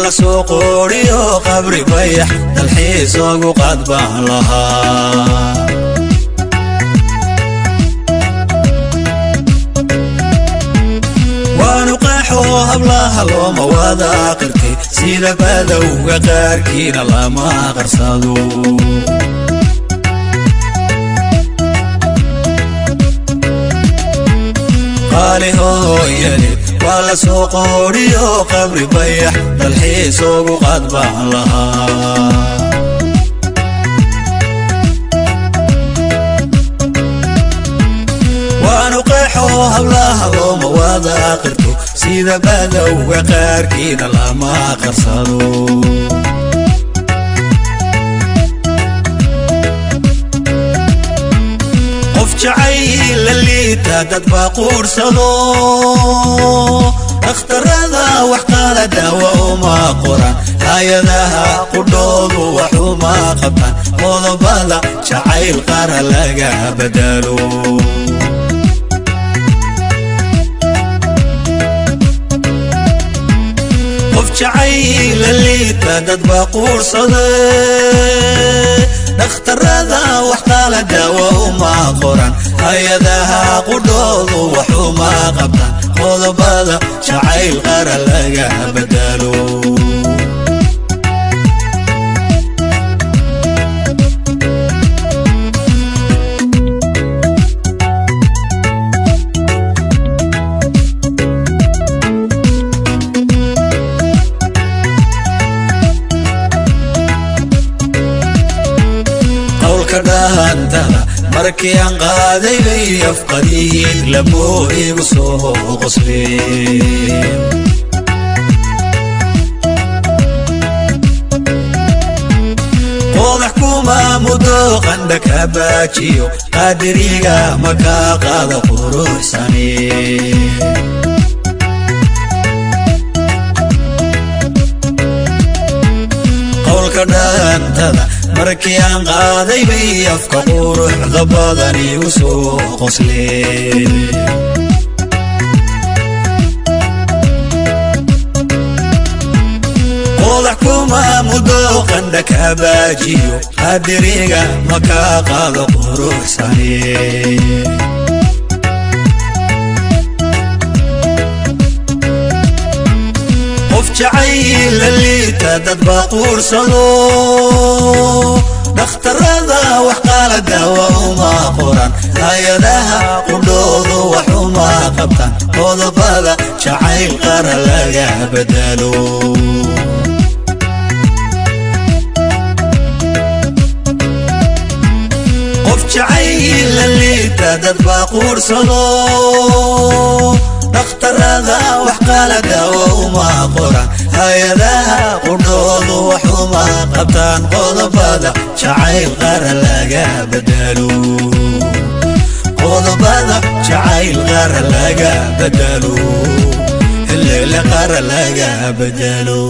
la soo qooriyo qabri bayax dalxiis ugu qaad baan lahaa. Waanu qeexoo hablaha looma wada qirtay, sida badowga qaarkiina lama qarsado. Qaali hooyadeed waa la soo qooriyo qabri bayax dalxiis ugu qaad baan lahaa. Waanu qeexoo hablaha looma wada qirto, sida badowga qaarkiina lama qarsado. Qof jacayl la liita dad baa quursado, dhakhtarada wax qaala daawa uma qoran, hay-adaha qudhoodu wax uma qabtaan, qodobada jacayl qara laga badalo. Qof jacayl la liita dad baa quursada, dhakhtarada wax qaala daawa uma qoran, hay-adaha qudhoodu wax uma qabtaan, qodobada jacayl qara laga badalo. Qowlka dhahantada markii aan qaaday bay afqadiid lamoo igu soo qosleen. Qodax kuma muddo qandha ka baajiyo, qaadiriga ma kaa qaada quruxsane. Qowlka dhaantada markii aan qaaday bay afka quruxda badan igu soo qosleen. Qodax kuma muddo qandha ka baajiyo, qadiriga ma kaa qaado quruxsane. Qof jacayl la liita dad baa quursado, dhakhtarada wax qaala daawa uma qoran, hay-adaha qudhoodu wax uma qabtaan, qodobada jacayl qara laga badalo. Qof jacayl la liita dad baa quursado, dhakhtarada wax qaala daawa uma qoran, hay-adaha qudhoodu wax uma qabtaan, qodobada jacayl qara laga badalo. Qodobada jacayl qara laga badalo, hele qara laga badalo.